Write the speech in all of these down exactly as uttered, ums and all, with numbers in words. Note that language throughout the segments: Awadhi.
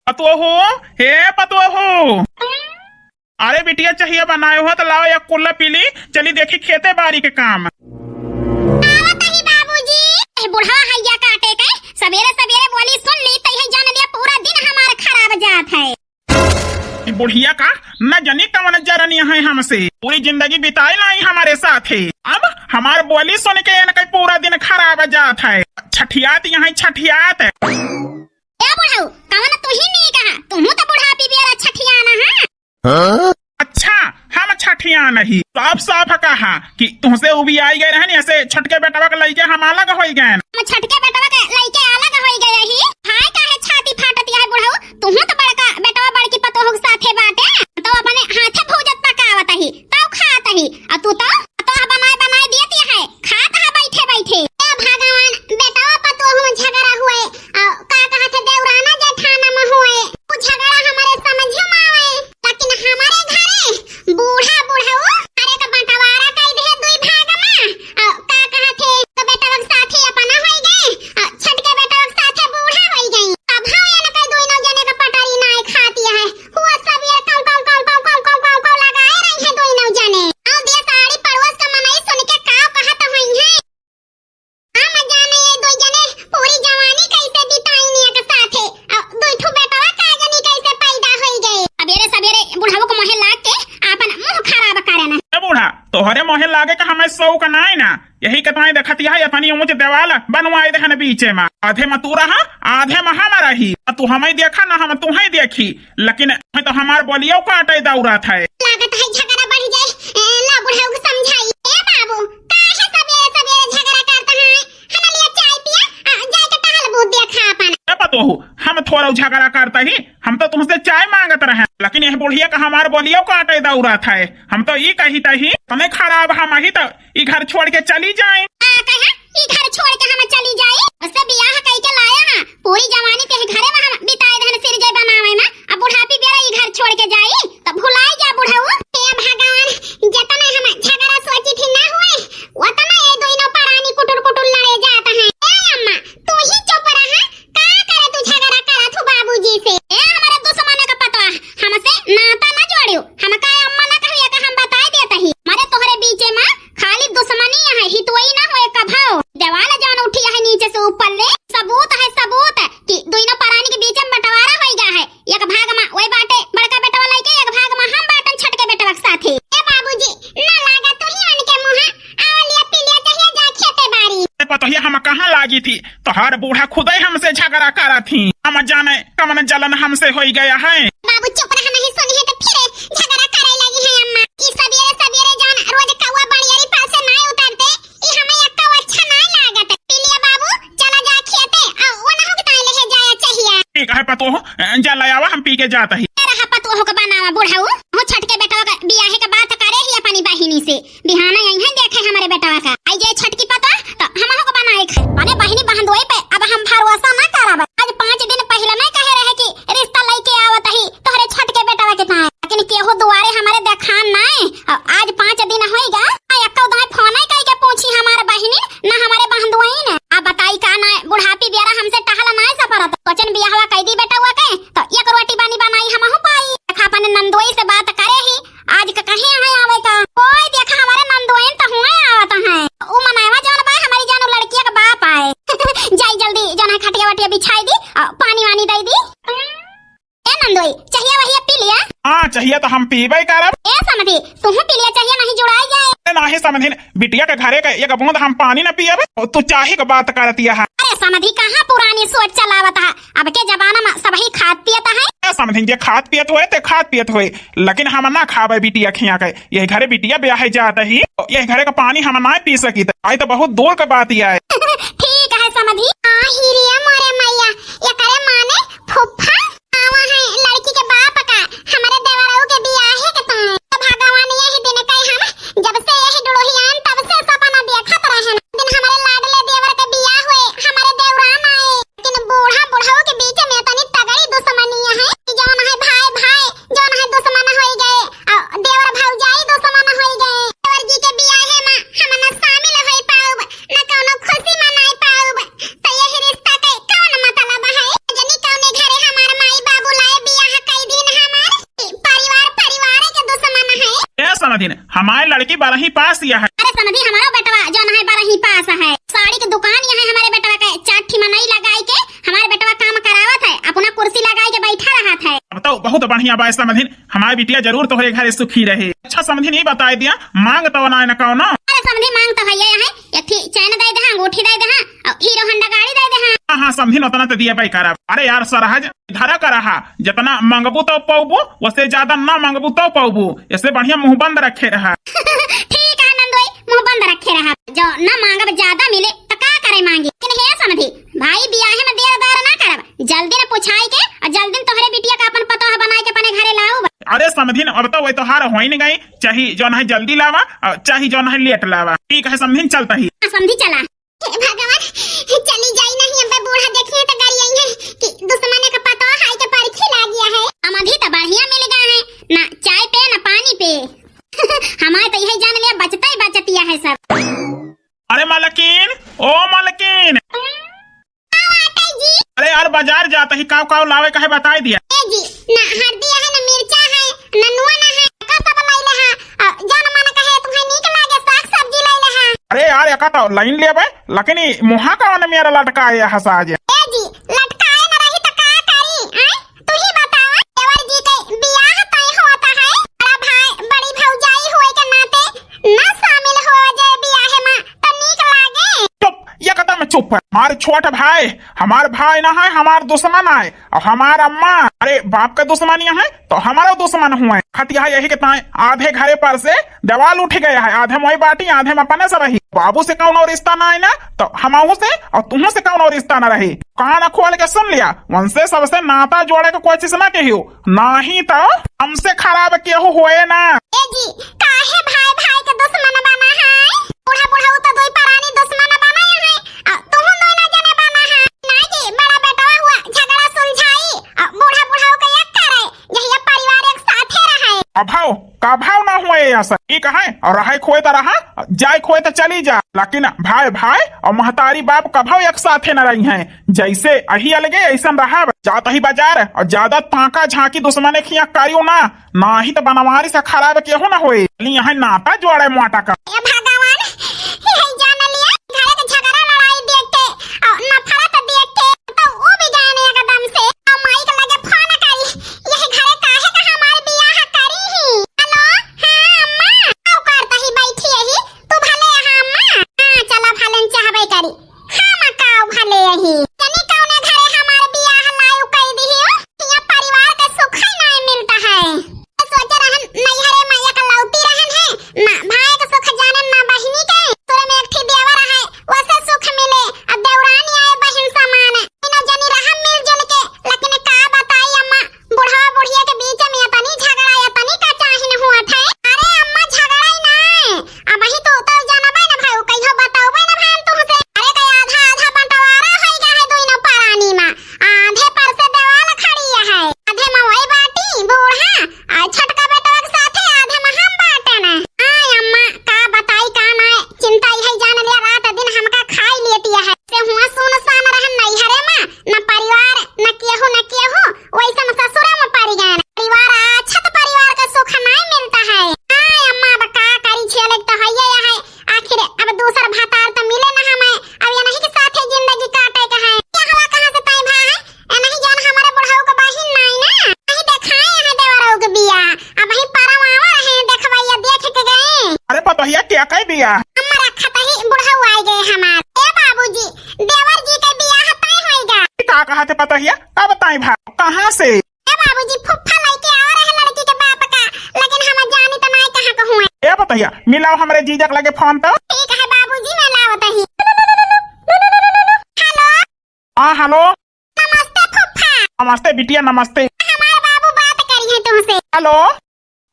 पतोहू, हे पतोहू। अरे बिटिया, चहिया बनाए हो त लाओ एक कुल्ला पी ली, चली देखी खेते बारी के काम। आवत ही बाबूजी। ए बुढ़वा हैया काटे के सबेरे सबेरे बोली सुन ली त यही जान लिया पूरा दिन हमार खराब जात है। ई बुढ़िया का न जनी कवन जरनी है हमसे, पूरी जिंदगी बिताई लाई हमारे साथ है। अब हमार बोली सुन के इनके पूरा दिन खराब जात है। छठियात यहाँ छठियात। ए बुढ़ऊ, कवन तू ही नीक हा, तुहू त बुढ़ापी बेरा छठियाना हा। हाँ? अच्छा, हम छठियान ही, साफ साफ कहा कि तुहसे उबियाई गए रहन, ऐसे छटके बेटवा के लइके हम अलग होई गए। हम छटके बेटवा के लइके अलग होई गए ही। हाय काहे छाती फाटत है बुढ़ऊ, तुहू त बड़का बेटवा बड़की पतोह के साथे बाटे, तो अपने हाथे भूजत पकावत ही, तौ खात ही, आ तू तो, तो बनाए बनाए दियत है, खात है बैठे बैठे। ए भगवान, बेटवा पतोह में झगड़ा हुए, आ का कहत है देवराना जेठाना में हुए, उ झगड़ा हमारे समझ में आवे, लेकिन हमारे घरे बूढ़ा बुढ़ऊ हर एक बंटवारा कई दे दुई भाग में, आ का कहत है तो बेटवा के साथे अपना होई गए, आ छटके बेटवा के साथे बूढ़ा होई गई। अब हाँ इनके दुई नौ जने के पटारी नाय खाती है, हुआ सब ये कौ कौ कौ कौ लगाए रही है दुई नौ जने। आओ दिया साड़ी पड़ोस का मनई सुन के का कहत होई है। हम जाने ये दुई जने पूरी जवानी कैसे बिताई एक साथे, आ दुई ठो बेटवा का जनी कैसे पैदा होई गए। सबेरे सबेरे बुढ़ऊ को मोहे लाग के आपन मुंह खराब करे ना। ए बूढ़ा, तोहरे मोहे लागे का हमें शौक नाय ना, यही के ताई देखत है अपनी ऊंच देवाल बनवाए देहन बीचे में, आधे में तू रहा, आधे में हम रही। आ तू हमें देखा ना हम तुहें देखी, लेकिन हमें तो हमार बोलियो काटे दौड़त है। लागत है झगड़ा बढ़ जाए, ए, ला बुढ़ऊ को समझाई। ए बाबू, काहे सबेरे सबेरे झगड़ा करता है? हमारे लिए चाय पिया, आ, जाए के टहल बूत देखा अपन। ए पतोहू, हम थोड़ा झगड़ा करता ही, हम तो तुमसे चाय मांगत रहे, लेकिन यह बुढ़िया का हमार बोलियो काटे दौड़त है। हम तो ई कही तही, तने खराब हम ही तो ई घर छोड़ के चली जाए। आ, कहा, ई घर छोड़ के हम चली जाए? उससे बियाह कई के लाया है, पूरी जवानी ते घरे में हम बिताए रहन सिरजे बनावे में, अब बुढ़ापी बेरा ई घर छोड़ के जाई, तब भुलाई जा बुढ़ऊ। हे भगवान, जतना हम झगड़ा सोची थी ना हुए, उतना ये दोनों परानी कुटुर कुटुर लड़े जात हैं। ए अम्मा, तू ही चुप रहा, का करे तू झगड़ा करत हो बाबूजी से? ए हमारे दुश्मन का पतवा, हमसे नाता ना जोड़ियो। हम का अम्मा ना कहिया का हम बताए देत ही। मारे तोहरे बीचे में खाली दुश्मनी है, हितवई ना होए कभो। देवाल जौन उठी है नीचे से ऊपर ले, सबूत है सबूत कि दुइनो परानी के बीचे में बंटवारा होई गा है। एक भाग में वही बाटे बड़का बेटवा लइके, एक भाग में हम बाटन छटके बेटवा के साथे। ए बाबूजी, ना लागा तू ही उनके मुँहा, आओ लिया पी लिया चाहिए जा खेते बारी। ए पतोहिया हम कहाँ लागी थी? तोहार बूढ़ा खुदे हमसे झगड़ा करत ही। हम जाने कवन जलन हमसे होई गया है। बाबू चुप रह, नहीं सुनी है तो फिर झगड़ा करे लगी है अम्मा। ई सबेरे सबेरे जौन रोज कौआ बनियरी पास से नाय उतरते, ई हमें एक्का अच्छा नाय लागत। पी लिया बाबू, चला जा खेते, आ ओनहु के ताई लेहे जाया चाहिए। ठीक है पतोह, जा ले आवा, हम पी के जात ही। ए रहा पतोह के बनावा बुढ़ऊ, हो छटके बेटवा के बियाहे के बात करे ही अपनी बहिनी से। बिहाना यहीं देखे हमरे बेटवा का। आई जे छटकी पता, तो हमहू को बनाए खाए। माने बहिनी बहनोई पे अब हम भरोसा ना करब। आज पाँच दिन पहिले नहीं कहे रहे कि रिश्ता लइके आवत ही तोहरे छटके बेटवा के ताए। लेकिन केहू दुआरे हमरे देखान नाय। और आज पाँच दिन होई गा, ना एक्को दाई फोन नहीं कई के पूछी हमारे बहिनी, ना हमारे बहनोई ने। अब बताई का ना, बुढ़ापी बेरा हमसे टहल नाय सफरत। सोचन बियाहवा कई दी बेटवा के, तो एक रोटी पानी बनाई हमहू पाई। देखा अपने नंदोई से बात करे ही, आज का कहीं है आवे का? ओए देखा, हमारे नंदोइन तो हुए आवत हैं। उ मनवा जौन बा, हमारी जानू लड़किया का बाप आए। जाई जल्दी, जौन है खटिया वटिया बिछाई दी, और पानी वानी दे दी। ए नंदोई, चाहिए वहिया पी लिया? हाँ, चाहिए तो हम पीबे करब। ए समधी, तुहू पी लिया, चाहिए नहीं जुड़ाई जाए। ए, नाही समधिन, बिटिया के घरे का एक बूंद हम पानी न पियब, और तू चाही के बात करती है। अरे समधी, कहाँ पुरानी सोच चलावत है? अब के जमाना में सबही खात पियत है। ए समधिन, जे खात पियत होए ते खात पियत होए, लेकिन हम ना खाबे बिटिया खिया के। यही घरे बिटिया ब्याहे जात ही, यही घरे का पानी हम ना पी सकी। आई तो बहुत दूर का बात ही आए। ठीक है समधी। आ हिरिया मोरे मैया, एकरे माने फुफ्फा आवा है लड़की के बाप का, हमारे देवरऊ के बियाहे के ताए। तो भगवान यही दिन कहे हम, जब से यही डुड़ोहियान तब से सपना देखत रहन। दिन हमारे लाडले देवर के बियाह हुए, हमारे देवरान आए। लेकिन बूढ़ा बुढ़ऊ के बीच में इतनी तगड़ी दुश्मनी है कि जौन है भाई भाई, जौन है दुश्मन होई गए, और देवर भौजाई दुश्मन होई गए। देवर जी के बियाहे में हम न शामिल होई पाउब, न कौनो खुशी मनाई पाउब। तो यही रिश्ता के कौन मतलब है? जनी कौने घरे हमार माई समधिन, हमार लड़की बारहवीं पास यहै। अरे समधी, हमारो बेटवा जौन है बारहवीं पास है। साड़ी के दुकान यहै हमारे बेटवा के, चार ठी मनई लगाई के हमारे बेटवा काम करावत है, अपना कुर्सी लगाई के बैठा रहत है। अब तो बहुत बढ़िया बाय समधिन, हमार बिटिया जरूर तोहरे घरे सुखी रहे। अच्छा समधिन, ई बताई दिया, मांग तो नाय न कौनो? अरे समधी, मांग तो है यहै, एक ठी चैन दे देहा, अंगूठी दे देहा, और हीरो होंडा गाड़ी दे देहा। हाँ, हाँ, समधिन, उतना तो दिया भाई करब। अरे यार सरहज, धरा करहा, जितना मांगबू तो पौबू, वसे ज्यादा ना मांगबू तो पौबू। ऐसे बढ़िया मुंह बंद रखे रहा। ठीक है नंदोई, मुंह बंद रखे रहा। जो ना मांगब ज्यादा मिले तो का करे मांगी। लेकिन हे समधी, भाई बियाहे में देर दार ना करब, जल्दी न पुछाई के और जल्दी न तोहरे बिटिया का अपन पतोह बनाए के अपने घरे लाऊ। अरे समधिन, अब तो वही तोहार होइन गई, चाहे जौन है जल्दी लावा और चाहे जौन है लेट लावा। ठीक है समधिन, चलता ही। हाँ, समधी चला। हे भगवान, चली जाई नहीं, अब बूढ़ा देखिए तो गरियाई है कि दुश्मन के पतोह हाय के परखी लागिया है। समधी तो बढ़िया मिल गया है, ना चाय पे ना पानी पे। हमारे तो यही जान लिया, बचता ही बचतिया है सब। अरे मलकिन, ओ मलकिन। का बात है जी? अरे यार, बाजार जात ही, काव काव लावे कहे बताई दिया। ए जी, ना हरदी है, ना मिर्चा है, ना नून है, का सब लैले हा? अ, जौन मन कहे तुम्हें नीक लागे, साग सब्जी लैले हा। अरे यार, एका तो लाइन लेबे, लेकिन ई मुहा कौन मेरा लटकाए हस आज? ए जी, लटकाए न रही तो का करी, आय? तू ही बतावा, देवर जी के बियाह तय होता है, बड़ा भाई, बड़ी भौजाई होए के नाते ना शामिल हो जाए बियाहे में, तो नीक लागे? चुप, एकदम चुप। हमार छोट भाई, हमार भाई ना है, हमार दुश्मन है। और हमार अम्मा, अरे बाप का दुश्मन यह है, तो हमारा दुश्मन हुए। खतिया यही के ताए आधे घरे पर से दीवाल उठ गया है, आधे मोई बाटी, आधे में अपने से रही। बाबू से कौनो रिश्ता ना है ना, तो हमहू से और तुमहू से कौनो रिश्ता ना रही। कान खोल के सुन लिया, उनसे सबसे नाता जोड़े के कोशिश ना कहियो, नाही तो हमसे खराब केहू होए ना। ए जी, काहे भाई भाई के दुश्मन बना है? बूढ़ा बुढ़ऊ तो दुई परानी दुश्मन बना है, आ तुम दोनों जने बना है। ना जी, बड़ा बेटवा हुआ झगड़ा सुलझाई, आ बूढ़ा बुढ़ऊ के एक करे, यही परिवार एक साथे रहे। अभाव, का भाव ना हुए ऐसा? ई कहे और रहे खोए तो रहा, जाए खोए तो चली जा, लेकिन भाई भाई और महतारी बाप कभाव एक साथे न रही हैं। जैसे अही अलगे ऐसन रहा, जात ही बाजार और ज्यादा ताका झांकी दुश्मन खिया करियो ना, नाही तो बनवारी से खराब केहू ना होए। ली यहाँ नाता जोड़े मोटा का। ए भगवान, यही जान लिया, घरे के झगड़ा लड़ाई देख के और नफरत देख के तो वो भी जाने एकदम से, और माई के लगे फोन करी, यही घरे काहे का हमार बियाह करी ही। हेलो, हाँ अम्मा, का करता ही बैठी यही, तू भले यहाँ अम्मा, हाँ चला भले चाहबे करी। हम काव भले यही। जनी कौने घरे हमार बियाह लायु कई दिहियो, हियां परिवार के सुख ही नाय मिलता है। सोचे रहन नैहरे में एकलौती रहन है, ना भाई के सुख जानन ना बहिनी के। तोरे में एक ठी देवर है, वसे सुख मिले, आ देवरानी आए बहिन समान। तीनों जनी रहम मिलजुल के, लेकिन का बताई अम्मा, बुढ़वा बुढ़िया के बीच में इतनी झगड़ा, इतनी कचाहिन हुआ थे। अरे अम्मा, झगड़ा ही ना है। अबही तो उतर जाना बे ना भाई, कहियो बताओ बे ना भाई हम तुमसे। अरे तो आधा आधा बंटवारा होई गा है दोनों परानी में। आधे पर से देवाल खड़ी है, आधे में वही बाटी बूढ़ा, आ छोटका बेटवा के साथे आधे में हम बाटे ना। आय अम्मा, का बताई का ना, चिंता यही जान लिया, रात दिन हमका खाई लेती है। से हुआ सुनसान रहन नैहरे में, न परिवार, न केहू, न केहू, वैसन ससुरे में पड़ गए। परिवार अच्छा तो परिवार का सुख नहीं मिलता है। हाय अम्मा, अब का करी, झेले तो है ये है। आखिर अब दूसर भतार तो मिले ना हमें, अब ये नहीं के साथे जिंदगी काटे का है। क्या हुआ, कहाँ से तय भा है? ए नहीं जान हमारे बुढ़ऊ के बहिन नहीं ना, नहीं देखाए है देवरऊ के बिया। अब ही परम आवा रहे देखवैया देख के गए। अरे पतोहिया, क्या कह दिया? अम्मा रखा तही बुढ़ऊ आए गए हमार। ए बाबूजी, देवर जी के बियाह तय होइगा। ई का कहत है पतोहिया? का बताई भा? कहाँ से? ए बाबूजी, फुफ्फा लइके आवा रहे लड़की के बाप का, लेकिन हम जानी त नाय कहाँ के हुए। ए पतोहिया, मिलाओ हमरे जीजा के लगे फोन तो। ठीक है बाबूजी, मैं लावत ही। हेलो। हाँ, हेलो। नमस्ते फुफ्फा। नमस्ते बिटिया, नमस्ते। हमार बाबू बात करी है तुमसे। हेलो।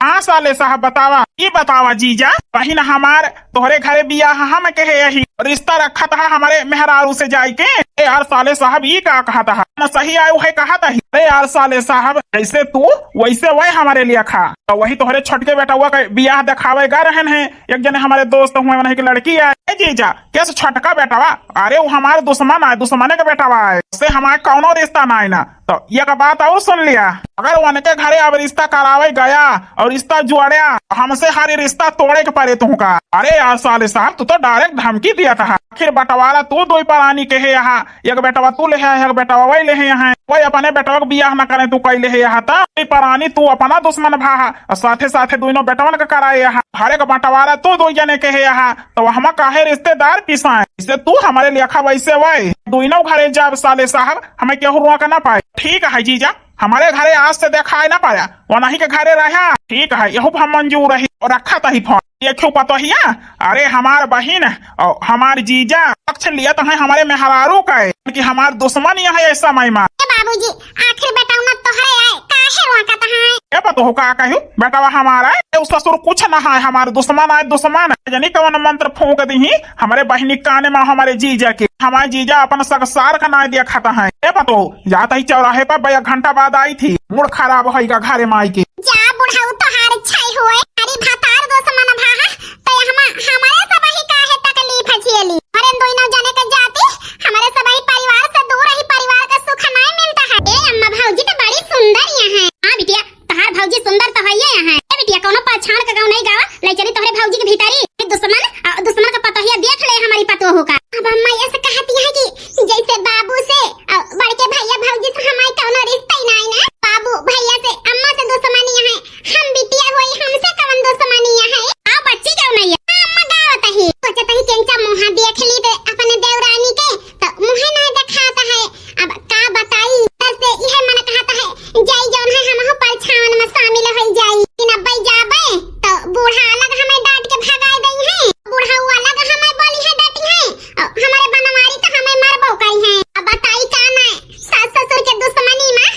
हाँ साले साहब, बतावा, ई बतावा जीजा, बहिन हमार तोहरे घरे बियाह हम कहे यही, रिश्ता रखत हा हमरे मेहरारू से जाइके। ए यार साले साहब, ई का कहत हा? हम सही आयो है कहत ही। अरे यार साले साहब, जैसे तू वैसे वह हमरे लेखा। तो वही तोहरे छोटके बेटवा का बियाह देखावे गा रहन है, एक जने हमरे दोस्त हुए, उन्हीं की लड़की है। ए जीजा, कैसे छोटका बेटवा? अरे वो हमार दुश्मन आए, दुश्मने के बेटवा आए, उससे हमार कौनो रिश्ता ना आए ना। तो एक बात और सुन लिया, अगर उनके घरे अब रिश्ता करावे गया और रिश्ता जोड़या, हमसे हर रिश्ता तोड़े के पड़े तुमका। अरे यार साले साहब, तू तो direct धमकी दिया था। आखिर बंटवारा तू दुई परानी के है यहाँ, एक बेटवा तू ले है, एक बेटवा वही ले है यहाँ। वही अपने बेटवा के बियाह न करे तू कई ले है यहाँ, त दुई परानी तू अपना दुश्मन भा हा, और साथे साथे दुइनों बेटवन के कराए यहाँ। हर एक बंटवारा तू दुई जने के है यहाँ, तो हम काहे रिश्तेदार पिसाए? इसे तू हमारे लेखा वैसे वही। दुइनों घरे जाब साले साहब, हमें केहू रोक ना पाए। ठीक है जीजा, हमारे घरे आज से देखाए ना पाया, वनाही के घरे रहा। ठीक है, यहू पर हम मंजूर रही और रखा तही फोन। ये क्यों पतोहिया? अरे हमार बहिन और हमार जीजा पक्ष लिया तो है हमारे मेहरारू का है, कि हमार दुश्मन यह है ऐसा महिमा। ए बाबूजी, आखिर बेटौना तोहरे आए, काहे रोकत हैं? ए पतोह का कहू, बेटवा हमारा है, ए ससुर कुछ ना है, हमार दुश्मन आए, दुश्मन। जनी कवन मंत्र फूंक दीही हमरे बहिनी काने में, हमारे जीजा के। हमारे जीजा अपन सगसार का नाय देखत है। ए पतोह, जात ही चौराहे पर बया घंटा बाद आई थी, मूड खराब होइगा घरे माई के। जा बुढ़ऊ तोहार छई होए, अरे भतार दुश्मन भा हा, तो हमा-, हमारे सबही काहे तकलीफ झेली? अरे दोनों जने के जाति हमारे सबही परिवार से दूर ही, परिवार का सुख नाय मिलता है। ए अम्मा, भौजी तो बड़ी सुंदर यहाँ है। हाँ बिटिया, तोहार भौजी सुंदर तो हइये यहाँ। ए बिटिया, कौनो पाछाड़ का गाँव नहीं गावा, ले चली तोहरे भौजी के भीतरी। ए दुश्मन, आ, दुश्मन का पतोहिया देख ले हमारी पतोह का। अब अम्मा ऐसे कहती है कि जैसे बाबू से, आ, बड़के भैया भौजी से हमारी कौनो रिश्ता ही नहीं ना। बाबू भैया से, अम्मा से दुश्मनी है, हम बिटिया होई, हमसे कौन दुश्मनी है? आ बच्ची क्यों नहीं है? हाँ, अम्मा गावत ही। सोचत ही केंचा मुँहा देख ली ते अपने देवरानी के, तो मुँहे नहीं दिखाता है। अब का बताई, बस यह मन कहता है, जाई जौन है हमहू परछावन में शामिल होई जाई। लेकिन अब्बे जाबे, तो बूढ़ा अलग हमें डांट के भगाई दई है, बूढ़ऊ अलग हमें बोली है, डांटी है, और हमारे बनवारी तो हमें मारबो करी है। अब बताई का ना, सास ससुर के दुश्मनी में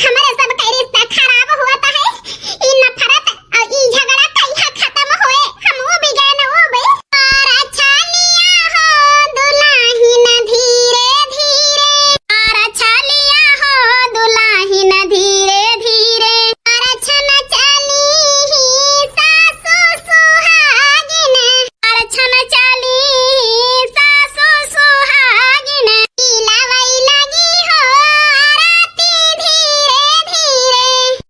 हमारे सब के रिश्ता खराब होता है। ई नफरत और ई झगड़ा कहिया खत्म होए, हम वो भी गए न वो भी। और छालिया हो दुलाहिन धीरे धीरे, और छालिया हो दुलाहिन धीरे धीरे, और छन चली ही सासु सुहागिन, और छन चली ही सासु सुहागिन, मिलावई लगी हो आरती धीरे धीरे।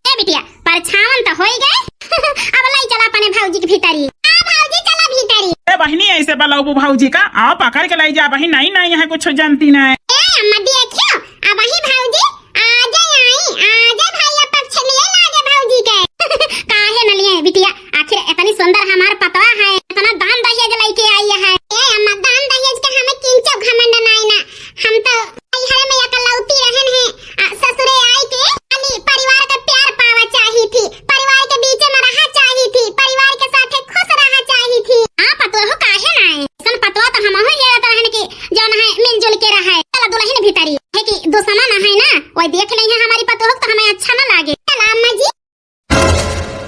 ए बिटिया, परछावन तो होई गए। अब लाई चला अपने भौजी के भीतरी। आ भौजी, चला भीतरी। ए बहिनी, ऐसे बलौबू भौजी का? आओ पकड़ के लाई जा बहिन, नहीं, नहीं, यहाँ कुछ जानती ना है। ए अम्मा, देखियो, अब वही भौजी, आजे आई, आजे भैया पक्ष लिए लागे भौजी के। काहे न लिए बिटिया, आखिर इतनी सुंदर हमार पतवा है, इतना दान दहेज लेके आई है। ए अम्मा, दान दहेज के हमें किंचो घमंड नाई ना, हम तो नैहरे में एकलौती रहन है, आ, ससुरे आई के खाली परिवार का प्यार पावा चाही थी, परिवार के बीच में रहा चाही थी, परिवार के साथे खुश रहा चाही थी। हाँ पतोह, काहे ना है? ऐसन पतोह तो हमहू लेत रहन कि जौन है मिलजुल के रहे। चला दुलहिन भीतरी है कि दुश्मन है ना, वही देख नहीं है हमारी पतोह तो हमें अच्छा ना लागे। चला अम्मा जी।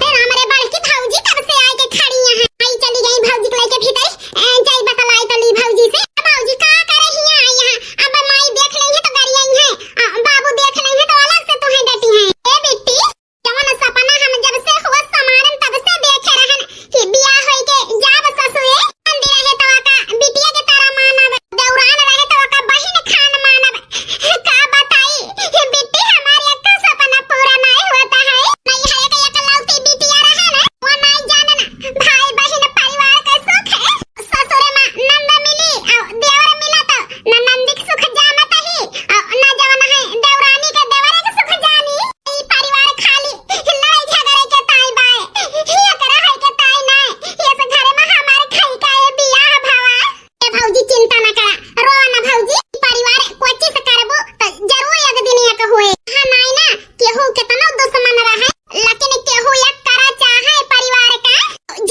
ए राम रे, बड़की भौजी कब से आए के खड़ी यहाँ? आई चली गई भौजी के लेके भीतर। ए, जाई बतलाई तो ली भौजी से। ए भौजी, का करे हिया आई यहाँ? अब माई देख लेई है तो गरियाई है, आ, बाबू देख लेई है तो अलग से तुहे डटी है। ए बिट्टी, जवन सपना हम जब से हुआ समारन तब से देखे रहन कि बियाह होई के जाब ससुरे, नंदी रहे तो का बिटिया के तरह मानब, दौरान रहे तो का बहिन खान मानब। का बताई, बिट्टी, हमार एको सपना पूरा नाय होता है। नैहरे के एकलौती बिटिया रहे ना, वो नाय जाने ना, भाई बहिन परिवार के सुख है। ससुरे में नंद मिली और देवर मिला तो ननंदी के सुख जानत ही, और न जवन है देवरानी के देवरे के सुख जानी। ई परिवार खाली लड़ाई झगड़े के ताई बाय, हिया के रहे के ताई नाय। ये से घर में हमार खाई का ये बियाह भवा। ए भौजी, चिंता न करा, रोवा न भौजी। परिवार कोशिश करबो त जरूर एक दिन एक होए। हाँ नाई ना, केहू केतनो दुश्मन रहे, लेकिन केहू एक करा चाहे परिवार का,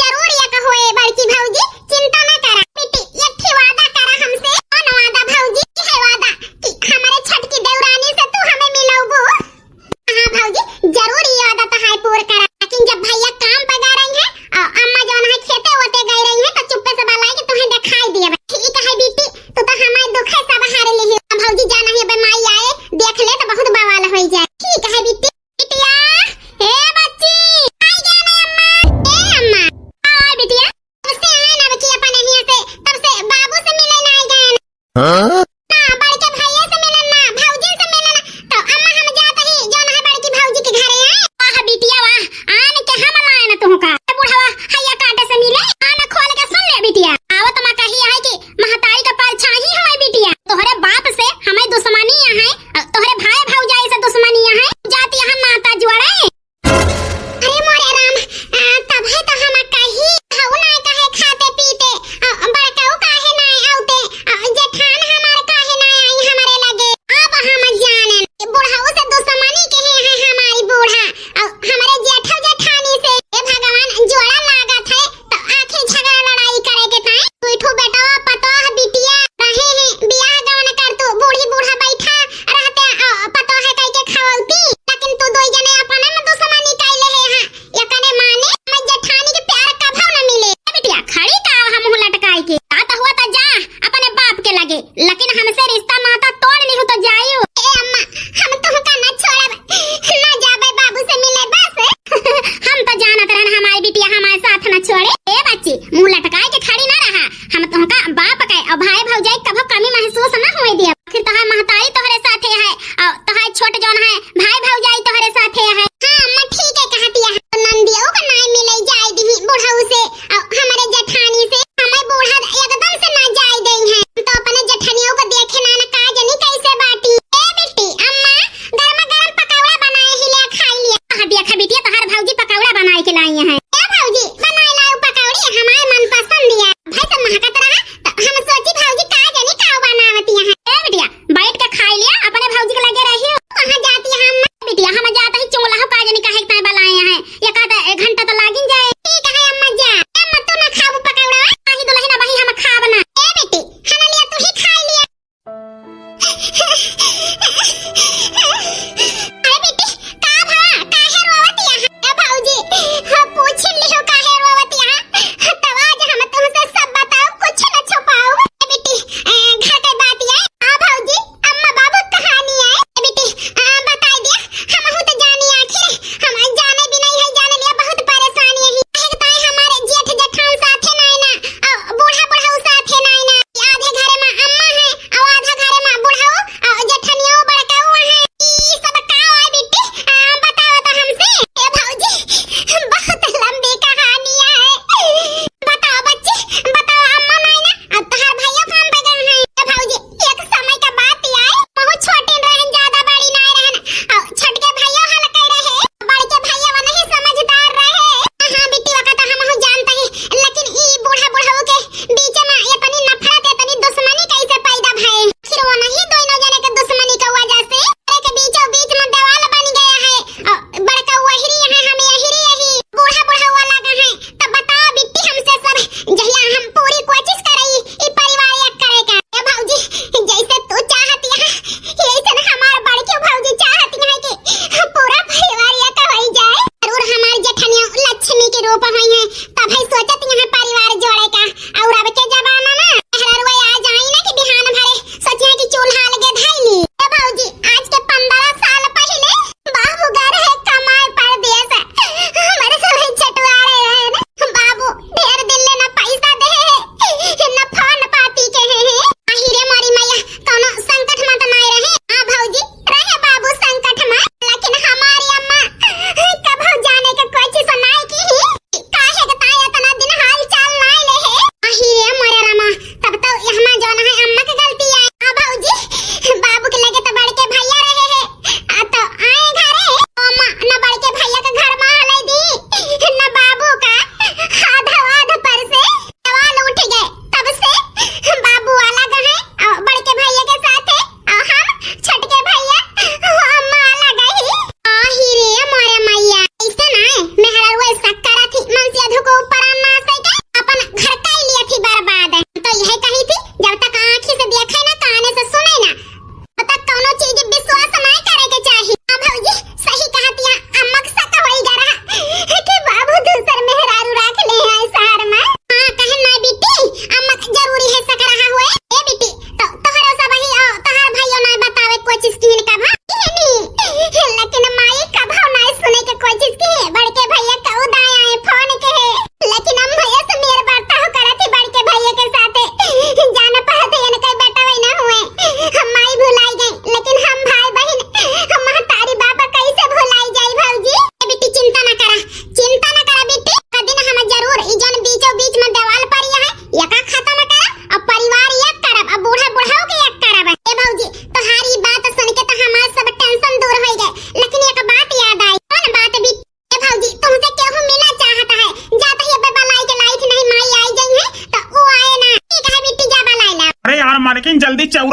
जरूर एक होए बड़की भौजी, चिंता न करा। बेटी, एक ठे वादा करा हमसे। कौन वादा भौजी? है वादा कि हमारे छोटकी देवरानी से तू हमें मिलौबू। हाँ भौजी, जरूर ये वादा तो है पूर करा, लेकिन जब भैया काम पे गए रही हैं और अम्मा जौन है खेते वोते गए रही हैं, तो चुप्पे से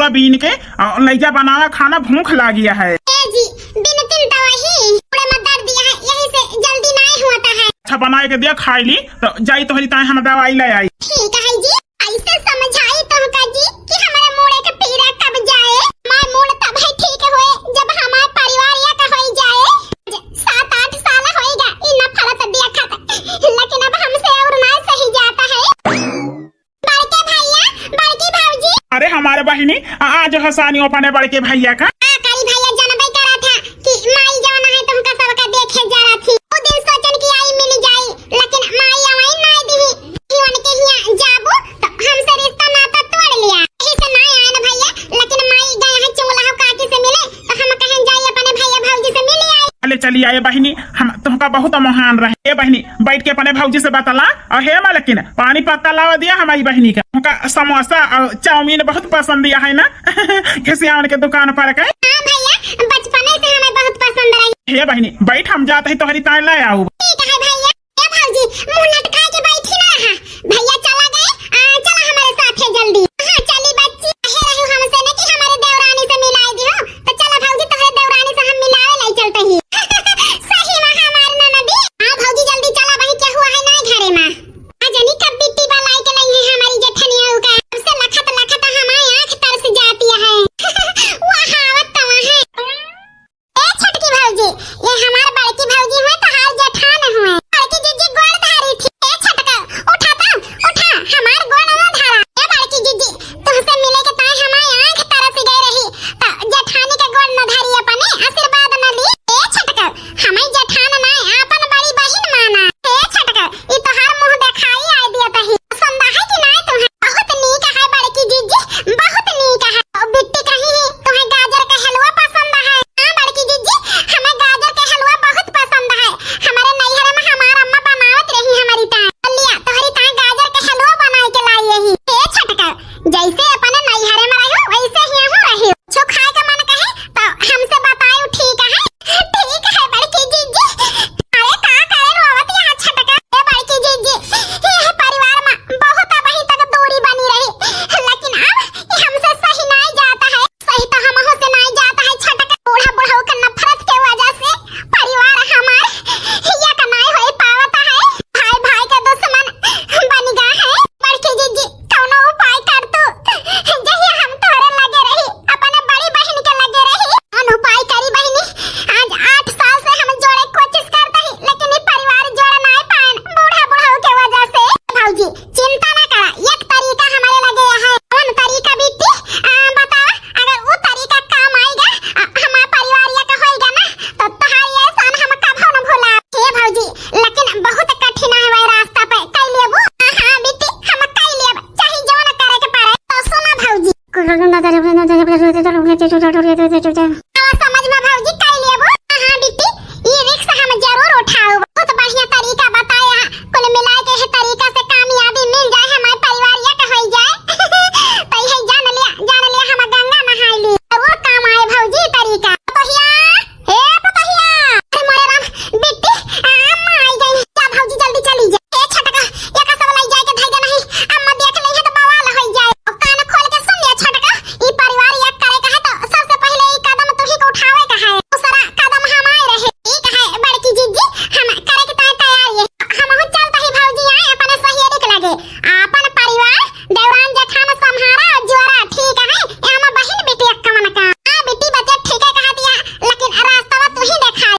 बीन के, अ, लइजा बनावा खाना, भूख लागिया है। ए जी, बिनतिन तो वही, पूरे में दर्द दिया है, यही से जल्दी नाई हुआ है। अच्छा बनाए के दिया, खाई ली, तो जाई तोहरी ताई हम दवाई ले आई। ठीक है जी, ऐसे समझाई तोहका जी कि हमारे मूड़े के पीड़ा कब जाए। हमार मूड़ तब है ठीक होए जब हमार परिवार एक होई जाए। सात आठ साल होइगा ई नफरत देखत, लेकिन अब हमसे और ना सही जाता है। बड़के भैया, बड़की भौजी। अरे हमारे बहिनी, आ, आज हसानी अपने बड़के भैया का। आ, करी भैया, जनबे करा था कि माई जवन है तुमका सबका देखे जरा थी। वो दिन सोचन कि आई मिल जाई, लेकिन माई आवाई ना दिही। कि उनके हिया जाबू तो हमसे रिश्ता नाता तोड़ लिया। यही से ना आए ना भैया, लेकिन माई गए हैं चुंगला हो काकी से मिले, तो हम कहें जाई अपने भैया भौजी से मिल आई। अले चली आए बहिनी, हम तुमका बहुत मोहान रहे। ए बहिनी, बैठ के अपने भौजी से बतला। और हे मालकिन, पानी पत्ता लावा दिया हमारी बहिनी का। उनका समोसा और चाउमीन बहुत पसंद दिया है ना, खिसियावन के दुकान पर के। हाँ भैया, बचपने से हमें बहुत पसंद रही। हे बहिनी, बैठ, हम जात ही तोहरी ताई ले आऊ। ठीक है भैया। ए भौजी, मुंह लटका के बैठी ना रहा। भैया चला गए, आ, चला हमारे साथ है जल्दी। हाँ, चली बच्ची, कहे रही हमसे ने कि हमारे देवरानी से मिलाई दियो। तो चला भौजी, तोहरे देवरानी से हम मिलावे लाई चलते ही। सही में हमार ननदी। हाँ भौजी, जल्दी चला, वही क्या हुआ है ना घरे में। आ जनी कब बिट्टी बलाई के लाई है हमारी जेठनिया का। हमसे लखत लखत हमारी आँख तरस जाती है। वहाँ आवत तो वहाँ। ए छोटकी भौजी, ये हमार बड़की भौजी हुए, तोहार जेठान हुए। बड़की जीजी गोड़ धारी थी। ए छोटका, उठा तो, उठा, हमार गोड़ न धारा। ए बड़की जीजी, तुमसे मिले के ताई हमारी आँख तरस गई रही, तो जेठानी के गोड़ न धारी अपने, आशीर्वाद न ली। ए छोटका, हमें जेठान ना, आपन बड़ी बहिन माना। ए छोटका, ई तोहार मुँह देखाई आए दिया तही। पसंद है कि नाय तुम्हें? बहुत नीक है बड़की जीजी, बहुत नीक है। ओ बिट्टी कहीं है, तुम्हें गाजर का हलवा पसंद है? हाँ बड़की जीजी, हमें गाजर का हलवा बहुत पसंद है। हमारे नैहर में हमार अम्मा बनावत रही हमारी ताई। लिया, तोहरी ताई गाजर का हलवा बनाए के लाई यही। ए छोटका, जैसे अपने नैहर में रहो, वैसे ही यहाँ रहो। कुछ खाए का मन कहे, तो हमसे बताओ, ठीक है? ठीक है बड़की जीजी। अरे का करे रोवत यहाँ छटका? ए बड़की जीजी, ये परिवार में बहुत अबही तक दूरी बनी रही, लेकिन अब ये हमसे सही नाई जाता है। सही तो हमहू से नाई जाता है छटका। बूढ़ा बुढ़ऊ के नफरत के वजह से परिवार हमार हिया का नाई होई पावता है। भाई भाई के दुश्मन बन गा है। बड़की जीजी, कौनो उपाय कर तू। जहिया हम तोहरे लगे रही, अपने बड़ी बहिन के लगे रही। कौन उपाय करी बहिनी? आज आठ साल से हम जोड़े कोशिश करते ही, लेकिन ई परिवार जोड़ नाय पाएन, बूढ़ा बुढ़ऊ के वजह से। भौजी, चिंता ना करा, एक तरीका हमारे लगे है। कौन तरीका बिट्टी? आ, बतावा, अगर वो तरीका काम आएगा, आ, हमार परिवार एक होएगा ना, तो तोहार ये एहसान हम कभो न भुला। हे भौजी, लेकिन बहुत कठिन है वह रास्ता पे, कर लेबू? हाँ, हाँ, बिट्टी, हम कर लेब, चाहे जौन करे के पड़े। तो सुना भौजी। हाँ, समझ में भौजी, कर लेबू? हाँ, हाँ, बिट्टी, ये risk हम जरूर उठाओ। बहुत बढ़िया तरीका बताया, कुल मिला के यह तरीका से कामयाबी मिल जाए, हमारे परिवार एक हो जाए। तो यह जान लिया, जान लिया, हम गंगा नहाई ली, जरूर काम आए भौजी तरीका। तो हिया ए पतोहिया, अरे मोरे राम, बिट्टी, आ, अम्मा आई गई। जा भौजी जल्दी चली जा। ए छटका, एका सब लई जाए के धई दे नहीं। अम्मा देख लेई है तो बवाल होई जाए। और कान खोल के सुन ले छटका, ई परिवार एक करे का है तो सबसे पहले ई कदम तू ही को उठावे का है। दूसरा कदम हमारे रहे। ई कहे बड़की जीजी, हम करे के ताई तैयार ये। हम हो चलता ही भौजी आए अपने सहेली के लगे। आपन परिवार देवरान जेठान सम्हारा और जुआरा, ठीक है? एमा बहिन बिटिया कवन का? हाँ, बिट्टी बच्चे ठीक है कहा दिया, लेकिन रास्ता तू ही देखा।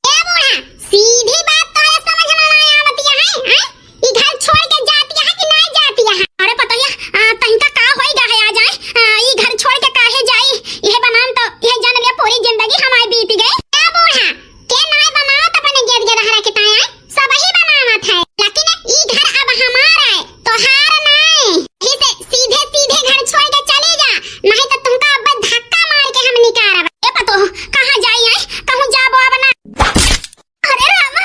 ए बूढ़ा, सीधी बात तोहरे समझ में ना आवत है, हैं? ई घर छोड़ के जाती है कि ना जाती है? अरे पतोहिया, आ, तनिका का होई गा है आ जाए? आ, ई घर छोड़ के काहे जाई? यह बनान तो यह जान लिया पूरी जिंदगी हमारी बीत गई। ए बूढ़ा, के नाय बनावत अपने गेद गेदहरा के ताय आय, सबही बनावत है, लेकिन ई घर अब हमार आय, तोहार नाय। यही से सीधे सीधे घर छोड़ के चली जा, नहीं तो तुमका अब धक्का मार के हम निकारब। ए पतोह, कहाँ जाई आय? कहूँ जाबो अब ना। अरे राम,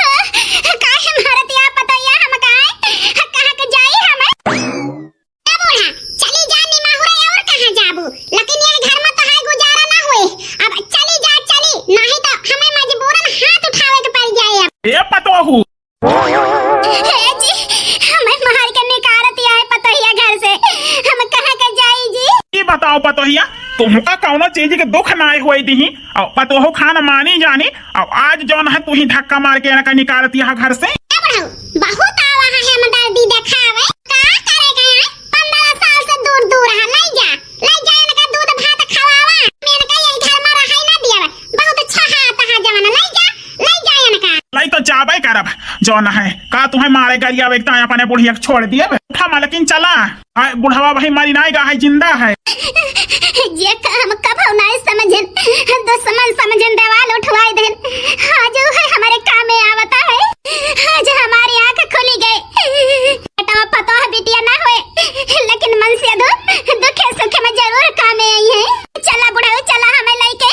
काहे मारत या पतोहिया हम काहे? कहाँ के जाई हम? ए बूढ़ा, चली जा निमाहुरा, और कहाँ जाबू? लेकिन ये घर में तो है गुजारा ना हुए। अब चली जा, चली, नहीं तो हमें मजबूरन हाथ उठावे के पड़ जाए अब। ए पतोहू। हे जी, हमें मार के निकारत या है पतोहिया घर से। हम कहाँ के जाई जी? ई बताओ पतोहू। तुहका कौनो चीज के दुख नाय होई दिही, अउ पतोहू खान मानी जानी, अउ आज जौन है तू ही धक्का मार के एनका निकालती है घर से। ए बुढ़ऊ, बहुत आवा है हमदर्दी देखावे। का करे गया? पन्द्रह साल से दूर दूर है, लई जा, लई जा एनका दूध भात खवावा। हम एनका यही घर में रहे ना दियावे। बहुत छहात है जवन, लई जा, लई जा एनका। लई तो जाबे करब, जौन है का तुहे मारे गरियावे एक ताय अपने बुढ़िया के छोड़ दिए। उठा मालकिन चला। आय, बुढ़वा भाई मारी नाय गा है, जिंदा है। जे काम कभौ नाय समझन, दुश्मन समझन, देवाल उठवाई देन, आज उ है हमरे कामे आवता है। आज हमारी आँख खुली गई। बेटवा पतोह बिटिया ना होए, लेकिन मन से दु-, दुखे सुखे में जरूर कामे आई है। चला बुढ़ऊ, चला हमें लइके।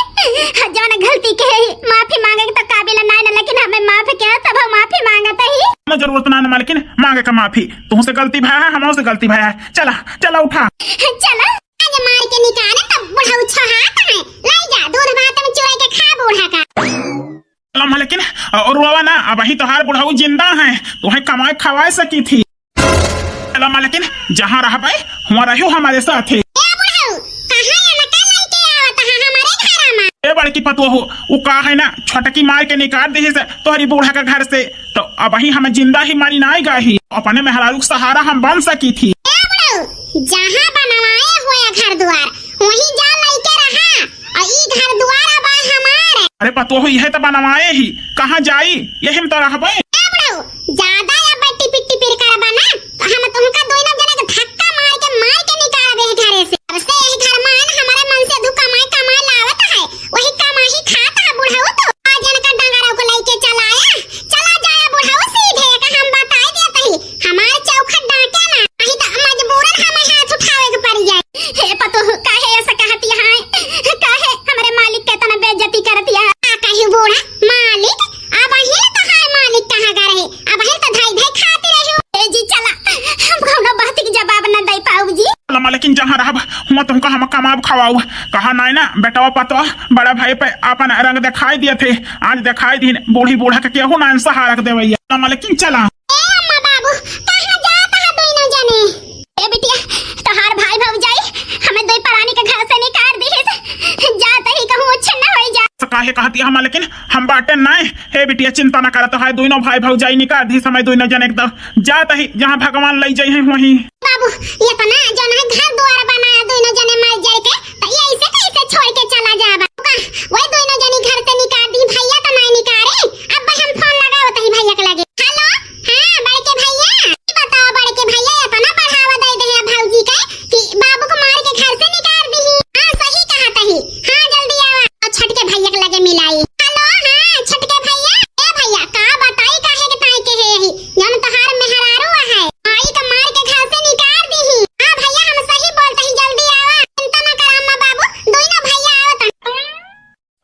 जौन गलती के है, माफी मांगे के तो काबिल नाय ना, लेकिन हमें माफ किया, तब हम माफी मांगत ही। ना जरूरत ना, ना मालकिन, मांगे का माफी। तुमसे गलती भया है, हमसे गलती भया है। चला, चला उठा। चला, आज मार के निकाले तब बुढ़ऊ छहात है। लाई जा, दूध भात में चुरा के खा बूढ़ा का। चला मालकिन, और रोवा ना, अबही तोहार बुढ़ऊ जिंदा है, तुहे कमाए खवाए सकी थी। चला मालकिन, जहाँ रहबे, हुआँ रहियो हमारे साथे। ए बुढ़ऊ, कहाँ एनका लइके आवत है हमारे घरा में? ए बड़की पतोहू, उ का है ना, छोटकी मार के निकाल दिहिस तोहरी बूढ़ा के घर से, तो अबही हम जिंदा ही मारी नाय गा ही, अपने मेहरारू के सहारा हम बन सकी थी। ए बुढ़ऊ, जहाँ बनवाए हुए घर दुआर, वहीं जा लइके रहा, और ई घर दुआर अब हमार। अरे पतोहू, इहे तो बनवाए ही, कहाँ जाई, यही में तो रहबे। ए बुढ़ऊ, ज्यादा या बट्टी पिट्टी पिर करबा ना, तो हम तुमका दोनों जने के धक्का मार के, मार के निकाल दे घरे से। अब से यही घर में आन हमारे मन से दू कमाई कमाई लावत है, वही कमाई खात है बुढ़ऊ तो। आज इनका डंगरा को लेके चला आया, चला जाया बुढ़ऊ सीधे, एक हम बताई देत ही, हमार चौखट डांटे ना, नहीं तो मजबूरन हमें हाथ उठावे के पड़ जाए। हे पतोह, काहे ऐसा कहती है? काहे हमरे मालिक के इतना बेइज्जती करती है? का कही बूढ़ा, मालिक? अबहिल तो हाय मालिक कहाँ का रहे, अबहिल तो धाई धाई खाती रही हो। ए जी चला, हम कौनो बात के जवाब न दे पाऊ जी। चला मालकिन, जहाँ रहब हुआँ तुमका हम कमाब खवाऊ। कहा नाय ना बेटवा पतोह बड़ा भाई पे अपन रंग दिखाई दिए थे, आज दिखाई दीन। बूढ़ी बूढ़ा के केहू ना सहारा के देवैया। चला मालकिन चला। ए अम्मा बाबू, कहाँ जात है दोनों जने? ए बिटिया, तोहार भाई भौजाई हमें दुई परानी के घर से निकाल दिहिस, जात ही कहूँ उच्छिन्न होई जा। तो काहे कहती हम, लेकिन हम बाटे नाय। हे बिटिया, चिंता न करत है, दोनों भाई भौजाई निकाल दिहिस हमें दोनों जने एकदम। जात ही जहाँ भगवान लई जाई है वहीं। बाबू, इतना जौन है घर दुआर बनाया दोनों जने मर जर के, तो ये ऐसे कैसे छोड़ के चला जाबा? का वही दोनों जनी घर से निकाल दी, भैया तो नाय निकाले। अब हम फोन लगावत ही भैया के लगे। हेलो, हाँ बड़के भैया, ई बताओ बड़के भैया, इतना बढ़ावा दे दे हैं भौजी के कि बाबू को मार के घर से निकाल दी। हाँ सही कहत ही, हाँ जल्दी आवा। और छोटके भैया के लगे मिलाई। हेलो, हाँ छोटके भैया, ए भैया का बताई काहे के ताई के है यही, जौन तोहार मेहरारू है, माई का मार के घर से निकाल दी। हाँ भैया हम सही बोलत ही, जल्दी आवा, चिंता ना कर अम्मा बाबू, दोनों भैया आवत हैं।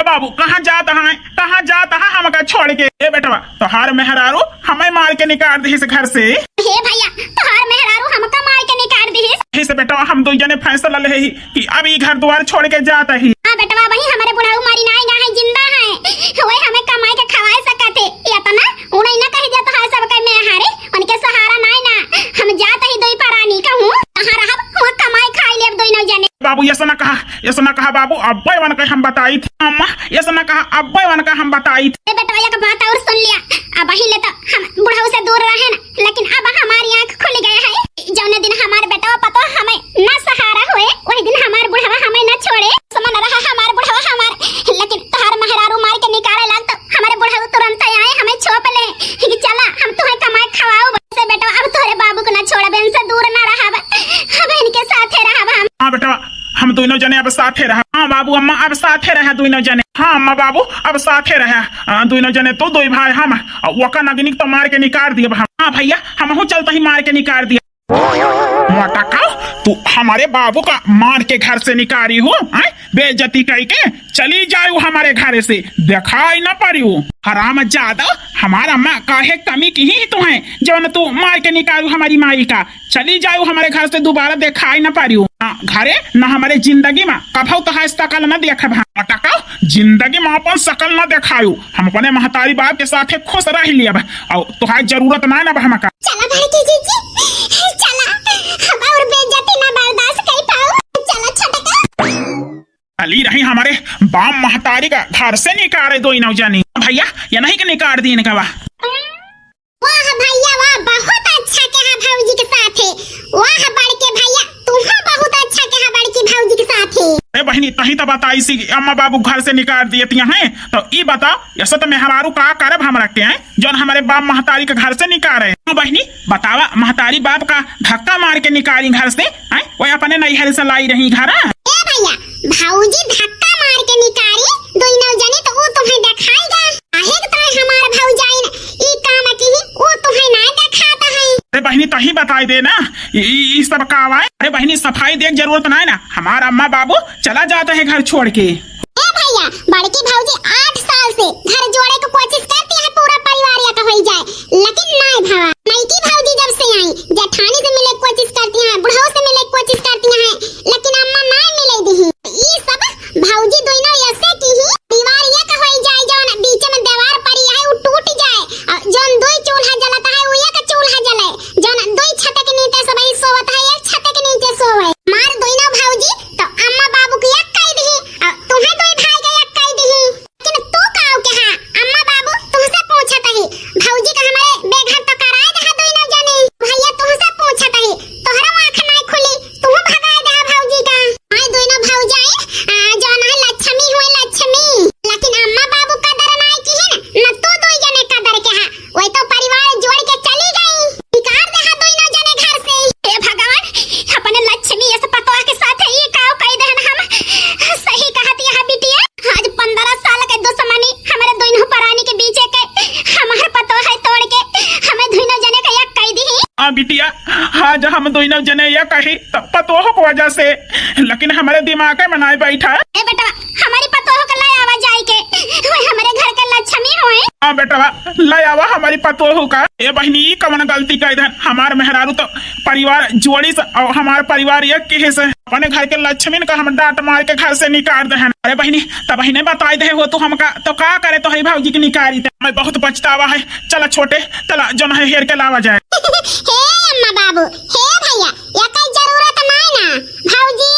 बाबू, कहाँ जात है, कहाँ जात है हमका छोड़ के? ए बेटवा, तोहार मेहरारू हमें मार के निकाल दिहिस घर से। हे भैया, तोहार मेहरारू हमका मार के निकाल दिहिस। यही से बेटवा, हम दो जने फैसला ले ही कि अब ई घर दुआर छोड़ के जात ही। हाँ बेटवा, वही हमारे बुढ़ऊ मारी नाय गा है, जिंदा है, वही हमें कमाई के खवाए सकत है। इतना उन्हें ना कह दिया तोहार सबके मेहरारू, उनके सहारा नाय ना। हम जात ही दुई परानी कहूँ, कहाँ रहब, वहाँ कमाई खाई लेब दोनों जने। बाबू, ऐसा ना कहा, ऐसा ना कहा बाबू, अब्बे वन के हम बताई थी। अम्मा, ऐसा ना कहा, अब्बे वन के हम बताई थी। ए बेटवा, एक बात और सुन लिया, अबही ले तो हम बुढ़ऊ से दूर रहे ना, लेकिन अब हमारी आँख खुल गए है। जौने दिन हमार बेटवा पतोह हमें ना सहारा होए, वही दिन हमार बुढ़वा हमें ना छोड़े। समन रहा हमार बुढ़वा हमार, लेकिन तोहार मेहरारू मार के निकाले लाग तो हमारे बुढ़ऊ तुरंत आए हमें छोप ले कि चला हम तुहे कमाए खवाऊ। से बेटवा अब तोहरे बाबू को ना छोड़ब, इनसे दूर ना रहब, अब इनके साथे रहब हम। हाँ बेटवा, हम दोनों जने अब साथे रहा। हाँ बाबू अम्मा अब साथे रहा दोनों जने। हाँ अम्मा बाबू अब साथे रहा। हाँ, दोनों जने तू दोई भाई हम, और वका नगनिक तो मार के निकाल दिए हम। हाँ भैया, हमहू चलता ही मार के निकाल दिए। मोटका, तू हमारे बाबू का मार के घर से निकारी हो, हैं? बेइज्जती कई के चली जायू हमारे घर से, दिखाई न परियो। हराम जादा, हमारा माँ काहे कमी की ही तू है, जवन तू मार के निकालू हमारी माई का। चली जायू हमारे घर से, दोबारा दिखाई न परियो। ना घरे, ना हमारे जिंदगी में कभौ तोहार सकल न देखब हम। मोटका, जिंदगी में अपन सकल न दिखायू। हम अपने महतारी बाप के साथे खुश रह लियब, और तोहार जरूरत ना न बा हमका। चला बड़की जीजी, चला, हम और बेइज्जती ना बर्दाश्त कर पाऊ। चला छोटका। बाप महतारी का घर से निकारे दोनों जनी। भइया, ये नहीं के निकार दीन का बा। वाह भइया वाह, बहुत अच्छा कहा भौजी के साथे। वाह बड़के भइया, तुहा बहुत अच्छा कहा बड़की भौजी के साथे। ए बहिनी, तही तो बताइसी कि अम्मा बाबू घर से निकार दिए तिया हैं, तो ई बताओ, ऐसे तो मेहरारू का करब हमरा के हैं, जौन हमरे बाप महतारी के घर से निकारे? हाँ बहिनी, बतावा, महतारी बाप का धक्का मार के निकारी घर से, हैं? वो अपने नैहर से लाई रही घर। ए भइया, भौजी धक्का मार के निकारी, दोनों जने तो वो तुम्हें दिखाई गा। काहे के तोय हमार भौजाइन ई काम किही, ऊ तुहैं नाय देखात है। अरे बहिनी, तही बताई दे ना, ई, ई, ई सब का आवा है? अरे बहिनी, सफाई देख जरूरत नाय ना, हमार अम्मा बाबू चला जात है घर छोड़ के। ए भइया, बड़की भौजी आठ साल से घर जोड़े के कोशिश करती है, पूरा परिवार एक होई जाए, लेकिन नाय भवा। नईकी भौजी जब से आई, जेठानी से मिले के कोशिश करती है, बुढ़ऊ से मिले के कोशिश करती है, लेकिन अम्मा नाय मिले दिही। ई सब भौजी दोनों ऐसे किही, दीवार एक होई जाए, जौन बीच में दीवार पड़ी है, उ टूट जाए, और जौन दुई चूल्हा जलत है, उ एक चूल्हा जले, जौन दुई छत के नीचे सबही सोवत है, एक छत के नीचे सोवे। मार दोनों भौजी तो अम्मा बाबू के एक कई दिही, और तुम्हें दुई भाई के एक कई दिही। लेकिन तू काऊ के हा? अम्मा बाबू तुमसे पूछत ही, भौजी का हमारे बेघर तो कराए दे हा दोनों जने। भइया तुमसे पूछत ही, तोहरो आँख नाय खुली, तुहू भगाए दे हा भौजी का। माई दोनों भौजाई, आ, जौन है लक्ष्मी हुए लक्ष्मी, लेकिन अम्मा बाबू कदर नाय किहिन, न तू दुई जने कदर के हा। वही तो परिवार जोड़ के चली गई, निकार दे हा दोनों जने घर से। हे भगवान, अपने लक्ष्मी ऐसे पतवा के साथ ये काव कई देहन हम। सही कहत यह बिटिया, आज पन्द्रह साल के दुश्मनी हमारे दोनों परानी के बीच के हमार पतवा है तोड़ के हमें दोनों जने का एक कई दी। हाँ बिटिया, आज हम दोनों जने एक कही तब पतोह के वजह से, लेकिन हमारे दिमाग में नाय बैठा। ए बेटवा, हमारी पतोह का ले आवा जाई के, वो हमारे घर के लक्ष्मी होए। हाँ बेटवा, ले आवा हमारी पतोह का। ए बहिनी, ई कवन गलती कई देहन? हमार मेहरारू तो परिवार जोड़ी से और हमार परिवार एक किहे से, अपने घर के लक्ष्मी का हम डांट मार के घर से निकार देहन। अरे बहिनी, तब बहिने बताई दे हो तू हमका, तो का करे तोहरी भौजी के निकारी ते? मैं बहुत पछतावा है। चला छोटे, चला जौन है हेर के लावा जाए। हे अम्मा बाबू, हे भइया, एकर जरूरत नाय ना। भौजी,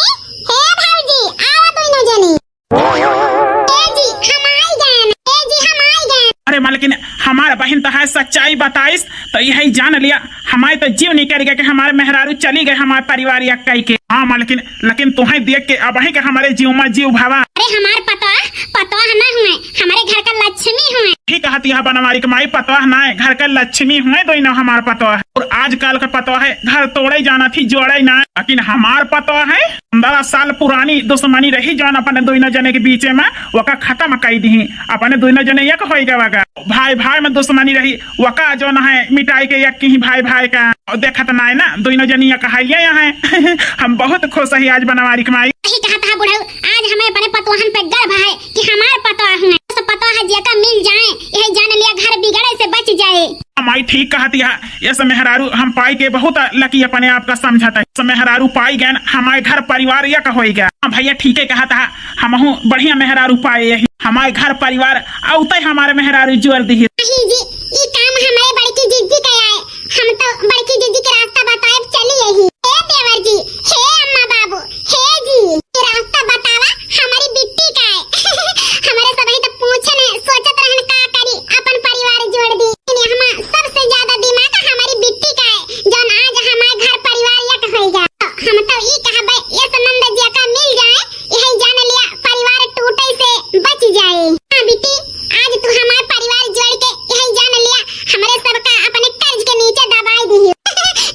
हे भौजी, आवा दोनों जनी। ए जी, हम आई गए। ए जी, हम आई गए। अरे मालकिन, हमार बहिन तो है सच्चाई बताइस, तो यही जान लिया, हमारे तो जीव निकल गया कि हमारे मेहरारू चली गए हमारे परिवार एक कई के। हाँ मालकिन, लेकिन तुहैं देख के अबहीं के हमारे जीव में जीव भावा। अरे हमार पतवा, पतवा ना हुए, हमारे घर का लक्ष्मी हुए। ठीक कहत यह बनवारी के माई, पतवा ना है, घर का लक्ष्मी हुए दोनों हमार पतवा है। और आजकल का पतवा है, घर तोड़े जाना थी, जोड़े ना। लेकिन हमार पतवा है, पन्द्रह साल पुरानी दुश्मनी रही जौन अपने दोनों जने के बीचे में, वका खत्म कई दिही। अपने दोनों जने एक होई गवा गा। भाई भाई में दुश्मनी रही, वका जौन है मिटाई के एक किही भाई भाई का। और देखत नाय ना, दोनों जनी एक हाइया यहाँ है। हम बहुत खुश है आज बनवारी के माई। यही कहत है बुढ़ऊ, आज हमें अपने पतोहन पे गर्व है कि हमार पतोह है। सब पतोह है जेका मिल जाए, यही जान लिया घर बिगड़े से बच जाए। माई ठीक कहत यह, ये सब मेहरारू हम पाई के बहुत लकी अपने आप का समझत है। सब मेहरारू पाई गए, हमारे घर परिवार एक होई गया। हाँ भइया, ठीके कहत हा, हमहू बढ़िया मेहरारू पाए यही। हमारे घर परिवार औते हमारे मेहरारू जोर दिही। नहीं जी, ई काम हमारे बड़की जिज्जी का आए। हम तो बड़की जिज्जी के रास्ता बताए चली यही। हे देवर जी, हे अम्मा बाबू, हे जी, ई रास्ता बतावा हमारी बिट्टी का आए। हमारे सबही तो पूछन है, सोचत रहन का करी, अपन परिवार जोड़ दी। लेकिन हमा सबसे ज्यादा दिमाग हमारी बिट्टी का आए, जौन आज हमारे घर परिवार एक होई गया। तो हम तो ई कहबे, ये संबंध जेका मिल जाए, यही जान लिया परिवार टूटे से बच जाए। हाँ बिट्टी, आज तू हमार परिवार जोड़ के यही जान लिया, हमरे सबका अपने कर्ज के नीचे दबाई दिही।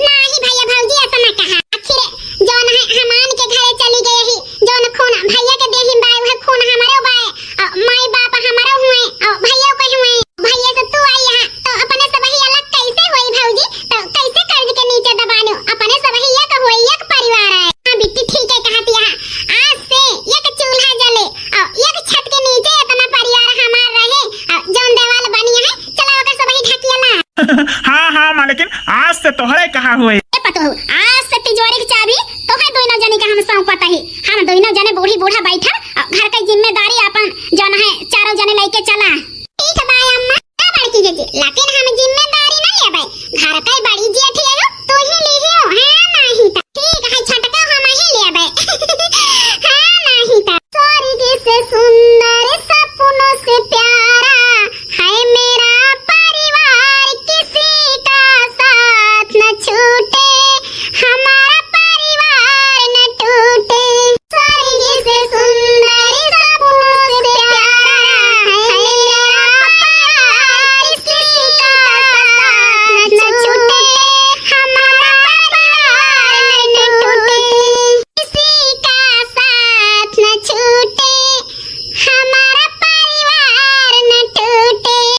नाही भइया भौजी, ऐसा ना कहा। आखिर जौन है हमान के घरे चली गई ही, जौन खून भइया के देही बाय, वह खून हमरो बाय, और माई बाप हमरो हुए, और भइया के हुए। भइया से तू आई यहाँ, तो अपने सबही अलग कैसे होई भौजी? तो कैसे कर्ज के नीचे दबानू? अपने सबही एक होई, एक परिवार है। हाँ बिट्टी, ठीक है कहत यहाँ। आज से एक चूल्हा जले और एक छत के नीचे इतना परिवार हमार रहे, और जौन देवाल बनी है, चला ओकर सबही ढकियाला। हाँ, हाँ, मालकिन, आज से तोहरे कहा हुए। ए पतोहू, आज से तिजोरी की चाबी तोहे दोनों जने का हम सौंपत ही। हम दोनों जने बूढ़ी बूढ़ा बैठा और घर की जिम्मेदारी अपन जौन है चारों जने लेके चला। ठीक है, बाय अम्मा। ए बड़की जीजी, लेकिन